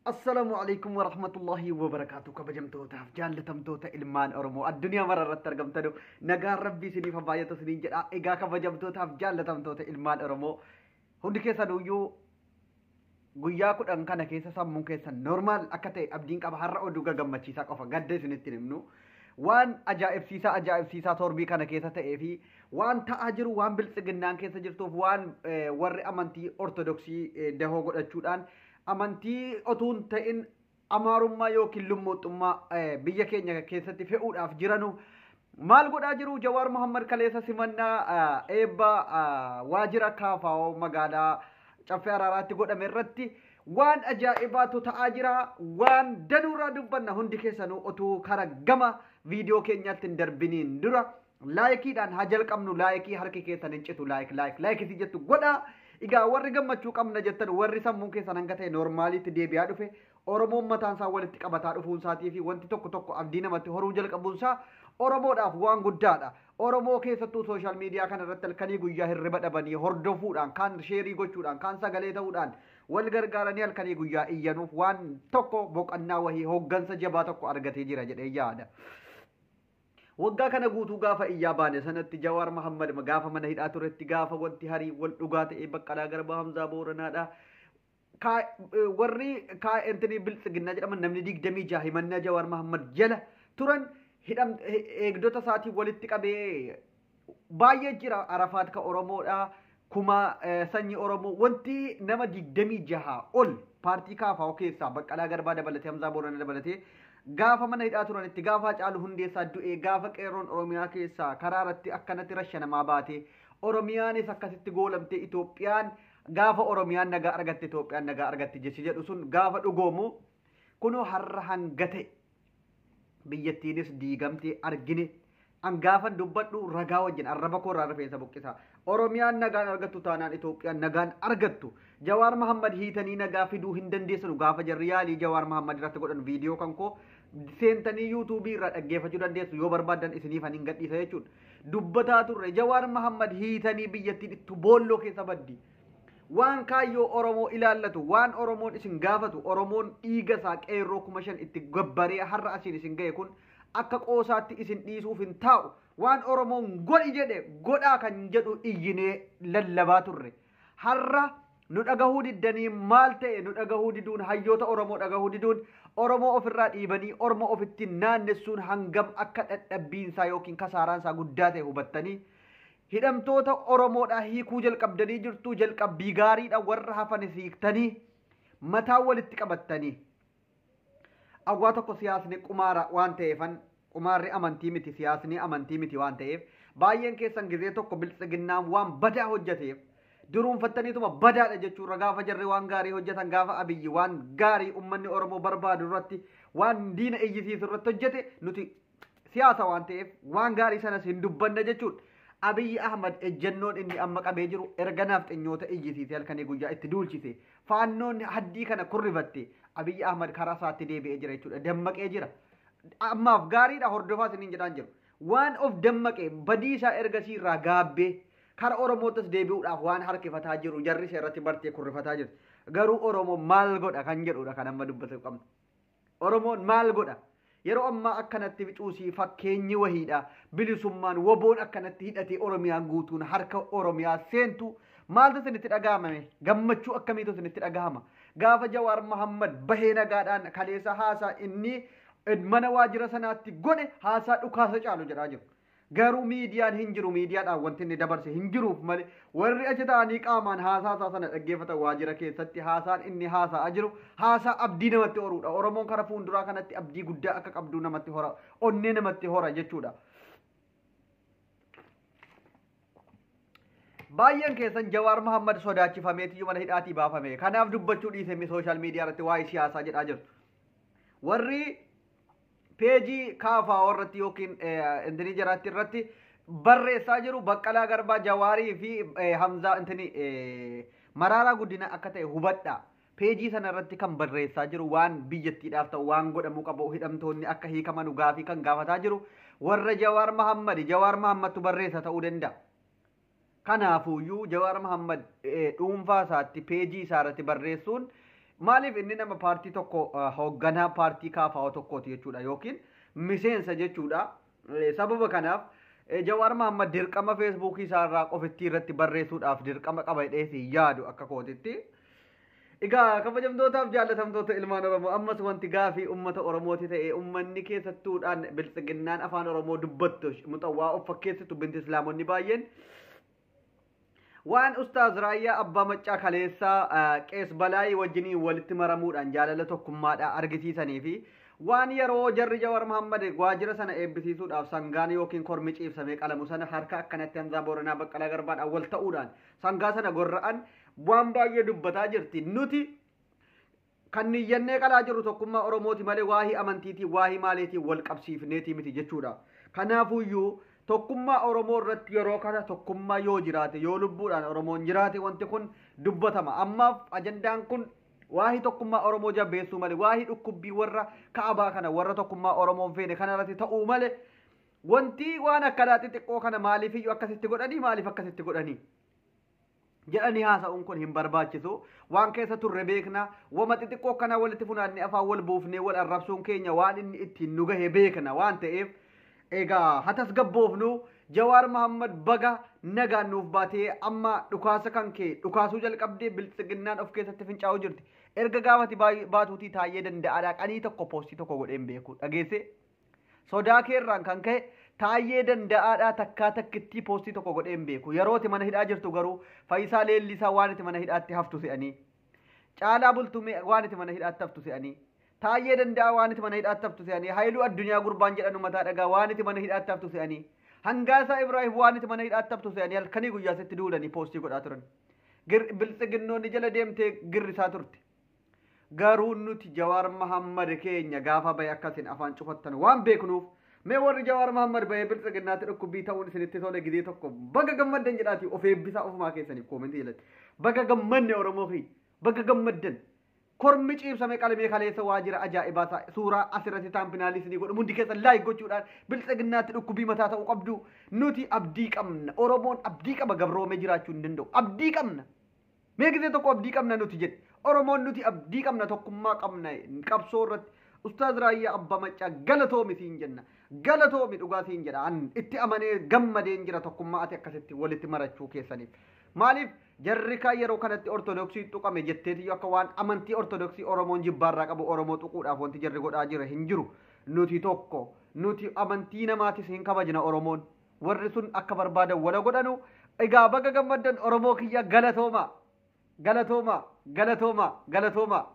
Assalaamu alaikum warahmatullahi wabarakaatu. Kabajamtootaaf jaallatamtoota ilmaan Oromoo addunyaa mara irratti argamtanu, nagaan Rabbii isiniif haa baay'atu isiniin jedha. Egaa kabajamtootaaf jaallatamtoota ilmaan Oromoo, hundi keessanuyyuu guyyaa 10 kana keessa sammuun keessan normaal akka ta'e abdiin qaba. Har'a oduu gagammachiisaa qofa, gadda isinitti himnu. Waan ajaa'ibsiisaa ajaa'ibsiisaa torbii kana keessa ta'ee fi waan ta'aa jiru, waan biltsiginnaan keessa jirtuuf, waan warri amantii Ortodoksii dahoo godhachuudhaan amantii otuu hin ta'in amaarummaa yookiin lummuuxummaa biyya keenya keessatti fe'uudhaaf jiranu maal godhaa jiru. Jawaar Muhammad kaleessa simannaa eebba waajjira KFO magaalaa Caffee Araaraatti godhame irratti waan ajaa'ibaatu ta'aa jira. Waan danuurraa dubbanna. Hundi keessanuu otuu kara gama viidiyoo keenyaatti hin darbiniin dura laayikiidhaan haa jalqabnu. Laayikii harki keessan hin citu, like like laayikii jettu godhaa. Egaa warri gammachuu qabna jettan, warri sammuun keessan hanga ta'e noormaaliitti deebi'aa dhufe, Oromoon mataan isaa walitti qabataa dhufuun isaatii fi wanti tokko tokko abdii namatti horuu jalqabuun isaa Oromoodhaaf waan guddaadha. Oromoo keessattuu sooshaal miidiyaa kana irratti halkanii guyyaa hirriba dhabanii hordofuudhaan, kaan sheerii gochuudhaan, kaan sagalee ta'uudhaan wal gargaaranii halkanii guyyaa iyyanuuf waan tokko boqonnaa wahii hooggansa jabaa tokko argatee jira jedhee yaada. Waggaa kana guutuu gaafa iyyaa baane sanatti, Jawaar Mahammad gaafa mana hidhaa turetti, gaafa wanti harii wal dhugaa ta'e, Baqqalaa Garbaa, Hamzaa Booranaadha. Warri kaa'entini biltsiginnaa jedhaman namni 26 himannaa Jawaar Mahammad jala turan hidham eegdota isaatiin walitti qabee baay'ee jira. Arafaat ka Oromoodha. Kuma sanyii Oromoo wanti nama 26 ol paartii KFO keessaa Baqqalaa Garbaa dabalatee, Hamzaa Boorana dabalatee gaafa mana hidhaa turanitti, gaafa Hacaaluu Hundeessaa du'ee, gaafa qeerroon Oromiyaa keessaa karaa irratti akkanatti rashanamaa baate, Oromiyaanis akkasitti goolamtee, Itoophiyaan gaafa Oromiyaan nagaa argatte Itoophiyaan nagaa argatte jechi jedhu sun gaafa dhugoomu, kunoo har'a hanga ta'e biyyattiinis diigamtee argine. An gaafan dubbadhu ragaa wajjin arraba koo irraa rifeensa buqqisa. Oromiyaan nagaan argattu taanaan Itoophiyaan nagaan argattu. Jawaar Mahammad hiitanii nagaa fiduu hin dandeessanu. Gaafa jarri yaalii Jawaar Mahammad irratti godhan viidiyoo kan koo seentanii yuutuubii irraa dhaggeeffachuu dandeessu, yoo barbaaddan isiniif an hin gadhiisa jechuudha. Dubbataa turre, Jawaar Mahammad hiitanii biyyattiin ittu boolloo keessa baddi. Waan kaayyoo Oromoo ilaallatu, waan Oromoon isin gaafatu, Oromoon dhiiga isaa qeerroo 5000 itti gabbaree har'a asiin isin ga'e kun akka qoosaatti isin dhiisuuf hin taa'u. Waan Oromoon godhi jedhe godhaa kan jedhu iyyinee lallabaa turre. Har'a nu dhagahuu diddanii maal ta'e? Nu dhagahuu diduun, hayyoota Oromoo dhagahuu diduun, Oromoo ofirraa dhiibanii Oromoo ofitti naannessuun hangam akka dadhabbiinsaa yookiin kasaaraansaa guddaa ta'e hubattanii hidhamtoota Oromoodhaa hiikuu jalqabdanii jirtu. Jalqabbii gaariidha. Warra hafanis hiiktanii mataa walitti qabattanii. Awwaa tokko siyaasni qumaara waan ta'eefan, qumaarri amantii miti, siyaasni amantii miti waan ta'eef, baay'een keessan gizee tokko biltsiginnaan waan badaa hojjeteef duruunfattaniituma badaadha jechuurra, gaafa jarri waan gaarii hojjetan, gaafa Abiyyi waan gaarii uummanni Oromoo barbaadu irratti, waan diina iyyisiisu irratti hojjete, nuti siyaasa waan ta'eef waan gaarii sanas hin dubbanna jechuudha. Abiyyi Ahmad ejjennoon inni amma qabee jiru erga naafxenyoota iyyisiisee halkanii guyyaa itti duulchise, faannoon haddii kana kurrifatte, Abiyyi Ahmad karaa isaatti deebi'ee jira jechuudha. Dammaqee jira. Ammaaf gaariidha, hordofaa isiniin jedhaan jiru. Waan of dammaqe, badii isaa ergasii irraa gaabbee kara Oromootas deebi'uudhaaf waan harkifataa jiru, jarri isa irratti bartee kurrifataa jirti. Garuu Oromoo maal godha kan jedhudha kan amma dubbatu qabnu. Oromoon maal godha? Yeroo ammaa akkanatti bicuusii fakkeenyi wahiidha. Bilisummaan woboon akkanatti hidhatee Oromiyaan guutuun harka Oromiyaa seentu maaltu isinitti dhaga'amame? Gammachuu akkamiitu isinitti dhaga'ama? Gaafa Jawaar Mahammad bahee nagaadhaan kaleessa haasaa inni mana waajjira sanaatti godhe haasaa dhukaasa caalu jedhaa jiru. Garuu miidiyaan hin jiru, miidiyaadhaan wanti inni dabarse hin jiruuf malee, warri achi ta'anii qaamaan haasaa isaa sana dhaggeeffatan waajjira keessatti, haasaan inni haasa'aa jiru haasaa abdii namatti horuudha. Oromoon kara fuulduraa kanatti abdii guddaa akka qabduu namatti hora, onnee namatti hora jechuudha. Baay'een keessan Jawaar Mahammad sodaachifameetiyyuu mana hidhaatii baafame. Kanaaf dubbachuu dhiisee sooshaal miidiyaa irratti waa'ee siyaasaa jedhaa jirtu. Warri peejii KFO irratti yookiin intinii jaraatti irratti barreessaa jiru Baqqalaa Garbaa, Jawaarii fi Hamzaa intinii Maraaraa Guddina akka ta'e hubadhaa. Peejii sana irratti kan barreessaa jiru waan biyyattiidhaaf ta'u, waan godhamuu qabu, hidhamtoonni akka hiikaman gaafii kan gaafataa jiru warra Jawaar Mahammad, Jawaar Mahammadtu barreessa ta'uu danda'a. Kanaafuyyuu Jawaar Mahammad dhuunfaa isaatti peejii isaa irratti barreessuun Maaliif inni nama paartii tokko hoogganaa paartii KFO tokkooti jechuudha yookiin miseensa jechuudha. Sababa kanaaf Jawaar Mahammad dirqama feesbuukii isaarraa qofittii irratti barreessuudhaaf dirqama qaba jedhee yaadu akka kootitti. Egaa kabajamtootaaf jaallatamtoota ilmaan Oromoo, ammas wanti gaafii uummata Oromooti ta'e, uummanni keessattuudhaan biltsiginnaan afaan Oromoo dubbattu muxawwaa of fakkeessitu binti Islaamonni baay'een waan Ustaaz Raayyaa Abbaa Maccaa kaleessaa Qees Balaayii wajjiniin walitti maramuudhaan jaalala tokkummaadhaa argisiisanii fi waan yeroo jarri Jawar Mahammad waajjira sana eebbisiisuudhaaf sangaan yookiin kormi ciibsamee qalamu sana harka akkanatti Hamzaa Booranaa Baqqalaa Garbaadhaan wal ta'uudhaan sangaa sana gorra'an waan baay'ee dubbataa jirti. Nuti kan niyyannee qalaa jirru tokkummaa Oromooti malee waahii amantiitii waahii maaliitiin wal qabsiifneetii miti jechuudha. Kanaafuyyuu tokkummaa Oromoo irratti yeroo kana tokkummaa yoo jiraate, yoo lubbuudhaan Oromoon jiraate, wanti kun dubbatama. Ammaaf ajandaan kun waahii tokkummaa Oromoo jabeessuu malee, waahii dhukkubbii warra ka'abaa kana, warra tokkummaa Oromoon feene kana irratti ta'uu malee, wanti waan akkanaa xixiqqoo kana maaliifiyyuu akkasitti godhanii, maaliif akkasitti godhanii jedhanii haasa'uun kun hin barbaachisu. Waan keessa turre beekna. Wama xixiqqoo kana walitti funaannee afaan wal buufnee wal arrabsuun keenya waan inni ittiin nu gahe beekna waan ta'eef, egaa hatas gabboofnu. Jawaar Mahammad, baga nagaan nuuf baatee. Amma dhukaasa kan kee dhukaasuu jalqabdee biltsiginnaan of keessatti fincaa'uu jirti. Erga gaafati baatuutii Taayyee Danda'aadhaa qanii tokko poostii tokko godheen beeku dhageesse. Sodaa keerraan kan ka'e Taayyee Danda'aadhaa takkaa takkittii poostii tokko godheen beeku. Yeroo itti mana hidhaa jirtu garuu Faayisaa Leellisaa waan itti mana hidhaatti haftu se'anii, Caalaa Bultumee waan itti mana hidhaatti haftu se'anii, Taayyee Danda'aa waan itti mana hidhaatti haftu se'anii, Haayiluu Addunyaa gurbaan jedhanu mataa dhagaa waan itti mana hidhaatti haftu se'anii, Hangaasaa Ibraahim waan itti mana hidhaatti haftu se'anii halkanii guyyaa sitti duulanii poostii godhaa turan. Biltsiginnoonni jala deemtee girrisaa turte. Garuu nuti Jawaar Mahammad keenya gaafa bahe akkasin afaan cufattan waan beeknuuf, mee warri Jawaar Mahammad bahee biltsiginnaatti dhukkubbii ta'uun isinitti tole gizee tokko baga gammaddan jedhaati of eebbisaa ofumaa keessaniif koomentii jalatti. Baga gammanne Oromoo fi baga gammaddan. Kormi ciibsame qalamee kaleessa waajjira ajaa'ibaa suuraa asirratti taampinaalii isinii godhu hundi keessan laayik gochuudhaan biltsiginnaatti dhukkubbii mataa ta'uu qabdu. Nuti abdii qabna. Oromoon abdii qaba, gabroomee jiraachuu hin danda'u. Abdii qabna. Mee gizee tokko abdii qabna nuti jedhe. Oromoon nuti abdii qabna, tokkummaa qabna qabsoo irratti. Ustaaz Raayyaa Abbaa Maccaa, galatoomi siin jenna. Galatoomi, dhugaa siin jedha. An itti amanee gammadeen jira tokkummaa ati akkasitti walitti marachuu keessaniif. Maaliif jarri kaan yeroo kanatti Ortodoksii tuqame jetteetiyyuu akka waan amantii Ortodoksii Oromoon jibbaarraa qabu Oromoo tuquudhaaf wanti jarri godhaa jira hin jiru. Nuti tokko. Nuti amantii namaatis hin kabajna Oromoon. Warri sun akka barbaadan wala godhanu. Egaa baga gammaddan Oromoo kiyya, galatooma. Galatooma, galatooma, galatooma.